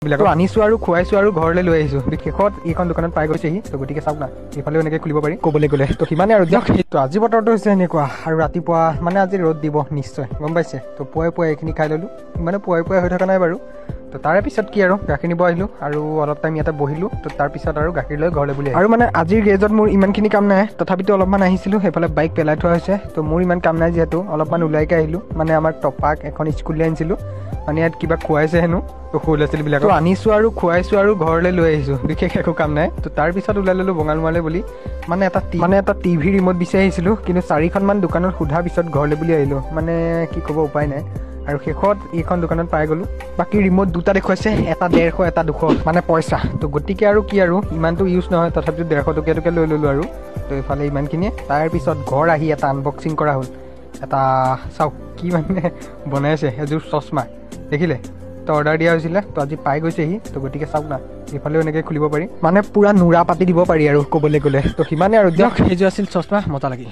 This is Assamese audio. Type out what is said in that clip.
বিলাক আনিছোঁ আৰু খুৱাইছোঁ আৰু ঘৰলৈ লৈ আহিছোঁ। শেষত এইখন দোকানত পাই গৈছেহি। তো গতিকে চাওক না, এইফালেও এনেকৈ খুলিব পাৰি ক'বলৈ গ'লে। তো সিমানে আৰু দিয়ক। তো আজি বতৰটো হৈছে এনেকুৱা আৰু ৰাতিপুৱা মানে আজি ৰ'দ দিব নিশ্চয়, গম পাইছে। তো পুৱাই পুৱাই এইখিনি খাই ল'লোঁ, ইমানো পুৱাই পুৱাই হৈ থকা নাই বাৰু। তো তাৰে পিছত কি আৰু গাখীৰ নিব আহিলোঁ আৰু অলপ টাইম ইয়াতে বহিলোঁ। তো তাৰপিছত আৰু গাখীৰ লৈ ঘৰলৈ বুলি। আৰু মানে আজিৰ গেৰেজত মোৰ ইমানখিনি কাম নাই, তথাপিতো অলপমান আহিছিলোঁ। সেইফালে বাইক পেলাই থোৱা হৈছে। তো মোৰ ইমান কাম নাই যিহেতু অলপমান ওলাইকে আহিলোঁ। মানে আমাৰ টপাক এখন স্কুললৈ আনিছিলোঁ, মানে ইয়াত কিবা খুৱাইছে হেনো। তো সৰু ল'ৰা ছোৱালীবিলাক আনিছোঁ আৰু খুৱাইছোঁ আৰু ঘৰলৈ লৈ আহিছোঁ, বিশেষ একো কাম নাই। তো তাৰপিছত ওলাই ল'লোঁ বঙালমৰালৈ বুলি। মানে এটা টিভি ৰিম'ট বিচাৰি আহিছিলোঁ, কিন্তু চাৰিখনমান দোকানত সোধাৰ পিছত ঘৰলৈ বুলি আহিলোঁ। মানে কি ক'ব, উপায় নাই। আৰু শেষত এইখন দোকানত পাই গ'লোঁ। বাকী ৰিম'ট দুটা দেখুৱাইছে, এটা 150, এটা 200, মানে পইচা। তো গতিকে আৰু কি আৰু ইমানটো ইউজ নহয়, তথাপিতো 150 টকীয়াটোকে লৈ ল'লোঁ আৰু। তো এইফালে ইমানখিনিয়ে। তাৰপিছত ঘৰ আহি এটা আনবক্সিং কৰা হ'ল। এটা চাওক কি মানে বনাইছে, এযোৰ চশমা দেখিলে। তো অৰ্ডাৰ দিয়া হৈছিলে, তো আজি পাই গৈছেহি। তো গতিকে চাওক না, এইফালেও এনেকৈ খুলিব পাৰি, মানে পূৰা নুৰা পাতি দিব পাৰি আৰু ক'বলৈ গ'লে। তো সিমানে আৰু দিয়ক। সেইযোৰ আছিল চশমা, মজা লাগিল।